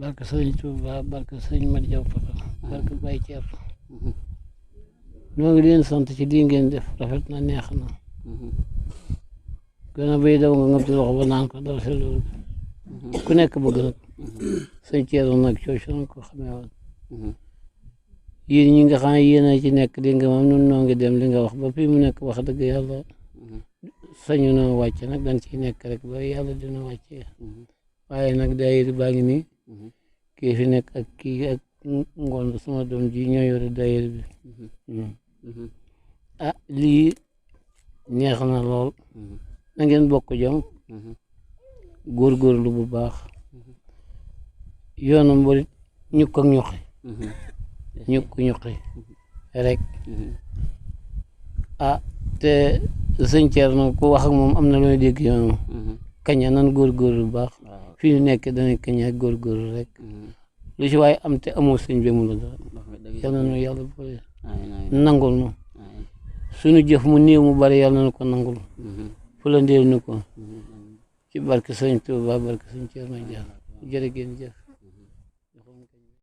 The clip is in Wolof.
barke sëriñ Tuuba barke sëriñ Mat Jaw Pakal barke Baye Thierno ñoo ngi leen sant ci lii ngeen def rafet na neex na gën a bay daw nga ngëb ci loxo ba naan ko daw si loolu ku nekk bëgg nag sëñ Thierno nag cooco na ko xamee woon yéen ñi nga xam ne yéen a ci nekk di nga moom nun noo ngi dem li nga wax ba fii mu nekk wax dëgg yàlla sañu noo wàcce nag dañ ciy nekk rek ba yàlla dina wàccee waaye nag daayira baa ngi nii kii fi nekk ak kii ak ngoon sama doom ji ñoo yore daayira bi ah lii neex na lool na ngeen bokk jom góorgóorlu bu baax yoonu mborit ñukk ak ñuqi ñuqi rek ah te sëñ Thierno ku wax ak moom am na looy dégg yoonu kaña nan góorgóorlu bu baax fii ñu nekk dana kaña góorgóorlu rek lu ci waaye am te amoo sëñ bi mu la dara yal na nu yàlla boole nangul nu suñu jëf mu néew mu bari yàlla na ko nangul fu la ndeel nu ko ci barke sëñ Tuuba barke sëñ Thierno Dia jërë ngeen jëf